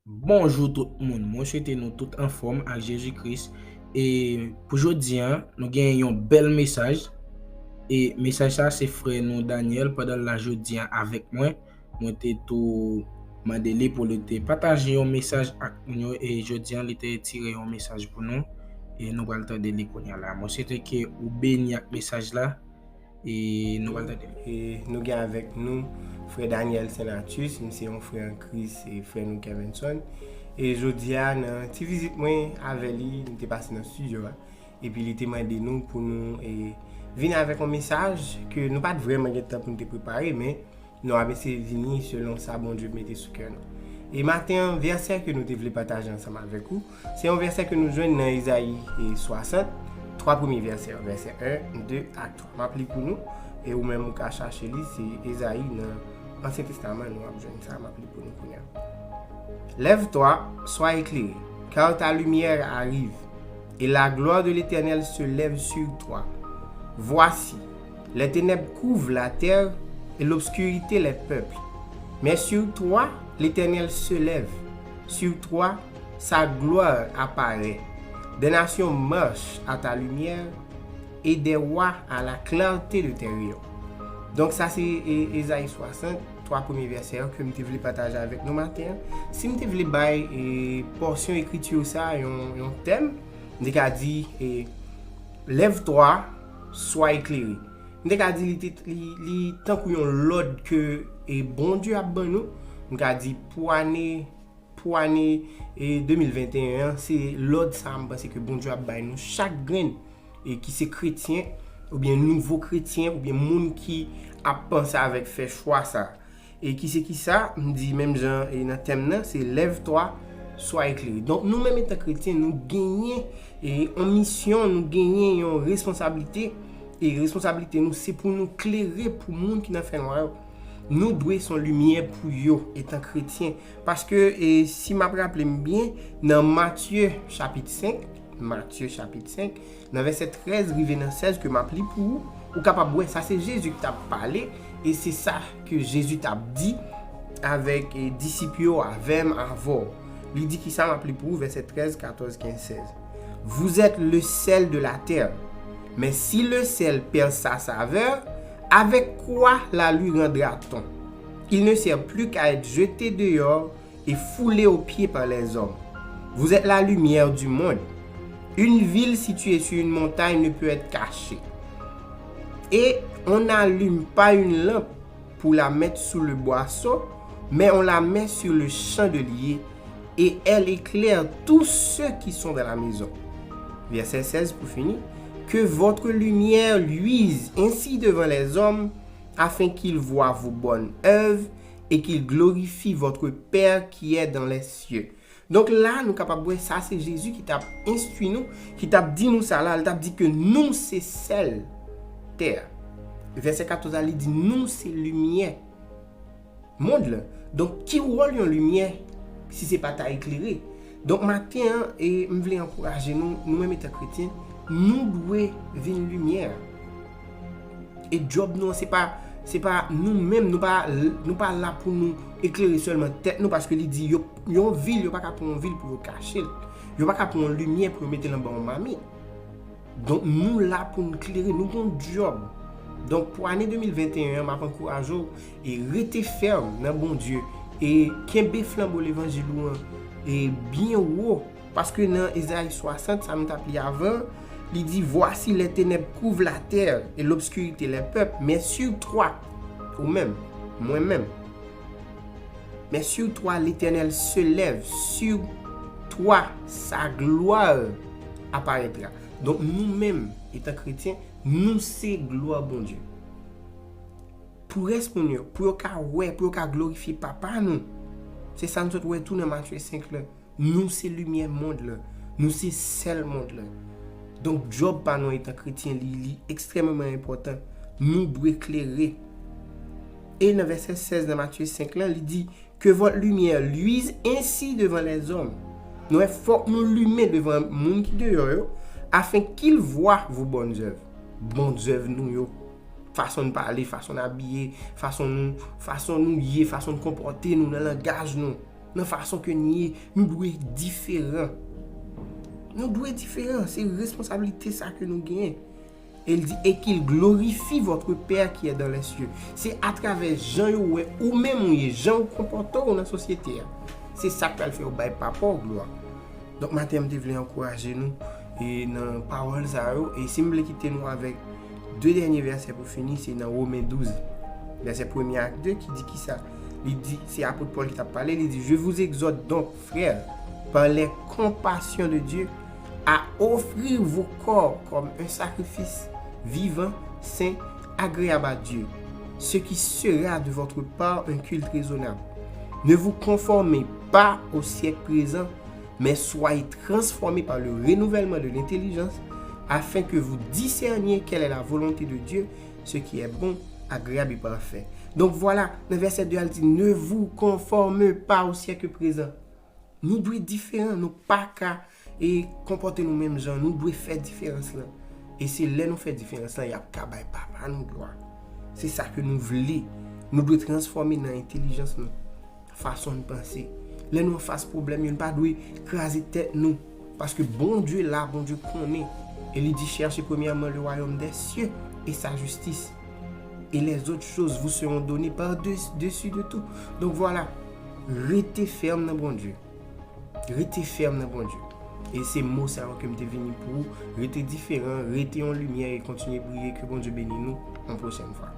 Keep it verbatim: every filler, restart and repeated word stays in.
Bonjou tout moun, mwen swete nou tout anfòm ak Jezi Kris. E pou jodi a, nou gen yon bèl mesaj. E mesaj sa se frè nou Daniel, pandan l la jodi a avèk mwen. Mwen te tou mande li pou li te pataje yon mesaj ak nou yo, e jodi a li te tire yon mesaj pou nou. E nou pral tande li kounye a la. Mwen swete ke ou beni ak mesaj la. E nou pral tande li. E nou gen avèk nou frè Daniel Senatus, m se yon frè an Kris, e frè nou Kevinson. E jodi a, nan ti vizit mwen avè li, m te pase nan estidyo a. Epi li te mande nou pou nou e, vin avèk yon mesaj ke nou pa t vrèman gen tan pou nou te prepare, men nou ap eseye vini selon sa Bondye mete sou kè nou. E maten an, vèsè ke nou te vle pataje ansanm avèk ou, se yon vèsè ke nou jwenn nan Ezayi e, swasant, twa premye vèsè yo, vèsè en, de ak twa. M ap li pou nou, e ou menm ou ka chache li, se Ezayi nan Ansyen Testaman, nou ap jwenn sa, m ap li pou nou kounye a. Lève-toi, sois éclairé, car ta lumière arrive, et la gloire de l'Éternel se lève sur toi. Voici, les ténèbres couvrent la terre, et l'obscurité les peuples. Mais sur toi, l'Éternel se lève, sur toi, sa gloire apparaît. Des nations marchent à ta lumière, et des rois à la clarté de tes rayons. Donk sa se e, Ezayi swasant, twa premye vèsè yo ke m te vle pataje avèk nou maten an. Si m te vle bay e, pòsyon ekriti sa a yon, yon tèm, m te ka di e, lève-toi, sois éclairé. M te ka di li, te, li, li tankou yon lòd ke e, Bondye ap ban nou. M ka di pou ane pou ane e, de mil venteyen an, se lòd sa a m panse ke Bondye ap bay nou chak grenn e, ki se kretyen, oubyen nouvo kretyen, oubyen moun ki ap panse avèk fè chwa sa. E ki se ki sa, m di menm jan e, nan tèm nan, se lève-toi, sois éclairé. Donk nou menm etan kretyen, nou genyen e, yon misyon, nou genyen yon responsablite. E responsablite nou, se pou nou klere pou moun ki nan fènwa yo. Nou dwe se yon limyè pou yo, etan kretyen. Paske e, si m ap raple m byen, nan Matye chapit senk, Matye chapit senk, nan vèsè trèz rive nan sèz ke m ap li pou ou, ou kapab wè sa se Jezi ki t ap pale, e se sa ke Jezi t ap di avèk e, disip yo, avè m, avè w. Li di ki sa, m ap li pou ou, vèsè trèz, katòz, kenz, sèz. Vous êtes le sel de la terre. Mais si le sel perd sa saveur, avec quoi la lui rendra-t-on? Il ne sert plus qu'à être jeté dehors et foulé aux pieds par les hommes. Vous êtes la lumière du monde. Une ville située sur une montagne ne peut être cachée. Et on n'allume pas une lampe pour la mettre sous le boisseau, mais on la met sur le chandelier, et elle éclaire tous ceux qui sont dans la maison. Verset seize pour finir. Que votre lumière luise ainsi devant les hommes, afin qu'ils voient vos bonnes œuvres et qu'ils glorifient votre Père qui est dans les cieux. Donk la, nou kapab wè sa se Jezi ki t ap enstwi nou, ki t ap di nou sa la, li t ap di ke nou se sèl tè a. Vèsè katòz la, li di nou se limyè mond lan. Donk, ki wòl yon limyè si se pa ta eklere? Donk, maten an, e m vle ankouraje nou, nou menm etan kretyen, nou dwe vin limyè a. E djòb nou an, se pa, se pa nou menm, nou pa, nou pa la pou nou eklere sèlman tèt nou, paske li di yo, yon vil, yo pa ka pran yon vil pou yo kache l. Yo pa ka pran yon limyè pou yo mete l anba yon mamit. Donk, nou la pou n klere, nou gon djòb. Donk, pou ane de mil venteyen an, m ap ankouraje w e rete fèm nan Bondye e kenbe flanbo levanjil ou an e byen wo. Paske nan Ezayi swasant, sa m t ap li avan, li di, Voici, les ténèbres couvrent la terre et l'obscurité les peuples, mais sur toi, ou menm, mwen menm, mais sur toi, l'Éternel se lève, sur toi, sa gloire apparaîtra. Donk, nou menm, etan kretyen, nou se glwa Bondye. Pou rès moun yo, pou yo ka wè, pou yo ka glorifye Papa nou. Se sa n sot wè tou nan Matye senk lan. Nou se limyè mond lan. Nou se sèl mond lan. Donk, djòb pa nou etan kretyen, li, li ekstrèmeman enpòtan. Nou dwe klere. E nan vèsè sèz nan Matye senk lan, li di, Que votre lumière luise ainsi devant les hommes. Nou wè, fòk nou limen devan moun ki deyò yo, afin qu'ils voient vos bonnes œuvres. Bon zèv nou yo. Fason n pale, fason n abiye, fason nou, fason nou ye, fason n konpòte nou nan langaj nou. nan fason ke n ye, nou dwe diferan. Nou dwe diferan, se responsablite sa ke nou genyen. E l di, et qu'il glorifie votre Père qui est dans les cieux. Se atravè jan yo wè ou menm ou ye, jan ou konpòte w nan sosyete a. Se sa k pral fè yo bay papa w glwa. Donk, maten, m te vle ankouraje nou e nan pawòl sa yo. E si m vle kite nou avèk de dènye vèsè pou fini, se nan Women douz, vèsè premye ak de, ki di kisa? Li di, se apot Pòl ki t ap pale, li di, Je vous exhorte donc, frères, par les compassions de Dieu, à offrir vos corps comme un sacrifice vivant, saint, agréable à Dieu, ce qui sera de votre part un culte raisonnable. Ne vous conformez pas au siècle présent, mais soyez transformés par le renouvellement de l'intelligence, afin que vous discerniez quelle est la volonté de Dieu, ce qui est bon, agréable et parfait. Donk vwala, nan vèsè de a, l di, Ne vous conformez pas au siècle présent. Nou dwe diferan, nou pa ka e konpòte nou menm jan, nou dwe fè diferans lan. E se lè nou fè diferans lan, y ap ka bay papa nou glwa. Se sa ke nou vle. Nou dwe transfòme nan entelijans nou, fason n panse. Lè nou anfas pwoblèm yo, nou pa dwe kraze tèt nou. Paske Bondye la, Bondye konnen. E li di, Cherchez premièrement le royaume des cieux et sa justice, et les autres choses vous seront données par-dessus de tout. Donk vwala, rete fèm nan Bondye. Rete fèm nan Bondye. E se mo sa yo ke m te vini pou ou. Rete diferan, rete yon limyè e kontinye briye. Ke Bondye beni nou yon pwochèn fwa.